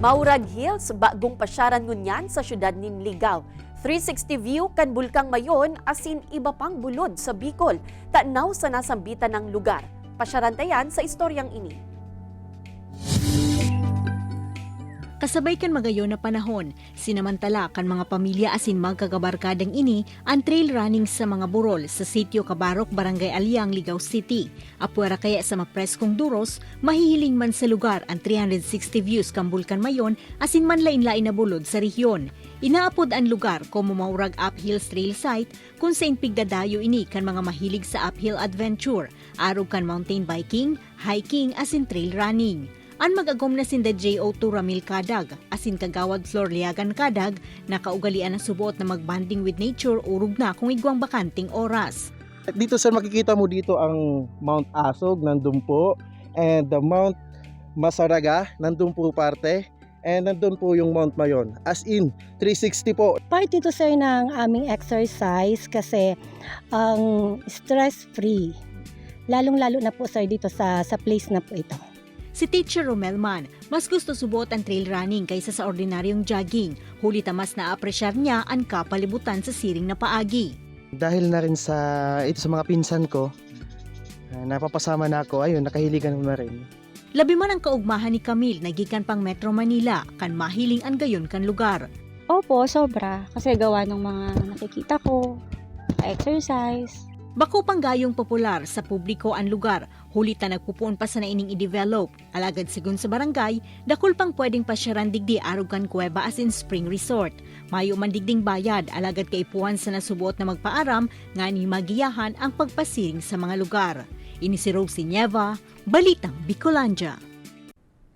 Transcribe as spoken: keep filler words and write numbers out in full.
Maurag Hills, bagong pasyaran ngunyan sa siyudad nin Ligao. Three sixty view kan Bulkang Mayon asin iba pang bulod sa Bicol, tanaw sa nasambitan nang lugar. Pasyaran ta yan sa istoryang ini. Kasabay kan magayon na panahon, sinamantala kan mga pamilya asin magkakabarkadang ini an trail running sa mga burol sa Sitio Cabarroc, Barangay Aliang, Ligao City. Apwera kaya sa mapreskong duros, mahihiling man sa lugar an three hundred sixty views kan Bulkan Mayon asin manlain-lain na bulod sa rehiyon. Inaapod an lugar komo Maurag Uphills Trail Site, kun sain pigdadayo ini kan mga mahilig sa uphill adventure, arog kan mountain biking, hiking, asin trail running. An mag-agom na sinda J O two Ramil Kadag asin Kagawad Flor Liagan Kadag, nakaugalian na suboot na mag-bonding with nature orog na kung igwang bakanteng oras. Dito, sir, makikita mo dito ang Mount Asog, nandun po, and the Mount Masaraga, nandun po parte, and nandun po yung Mount Mayon. As in, three sixty po. Part ito, sir, ng aming exercise kasi ang stress-free. Lalong-lalo na po, sir, dito sa, sa place na po ito. Si Teacher Romel man, mas gusto suboot an trail running kaysa sa ordinaryong jogging, huli ta mas naapresyar niya an kapalibutan sa siring na paagi. Dahil na rin sa, ito sa mga pinsan ko, ah, napapasama na ako, ayun, nakahiligan ko na rin. Labi man ang kaugmahan ni Camille na gikan pang Metro Manila, kan mahiling an gayon kan lugar. Opo, sobra. Kasi gawa ng mga nakikita ko, exercise. Bako pang gayong popular sa publiko an lugar, huli ta nagpupoon pa sana ining i-develop. Alagad segun sa barangay, dakul pang pwedeng pasyaran digdi arog kan kuweba asin spring resort. Mayo man digding bayad, alagad kaipuhan sana suboot na magpaaram nganing magiyahan ang pagpasiring sa mga lugar. Ini si Rosie Nieva, Balitang Bicolandia.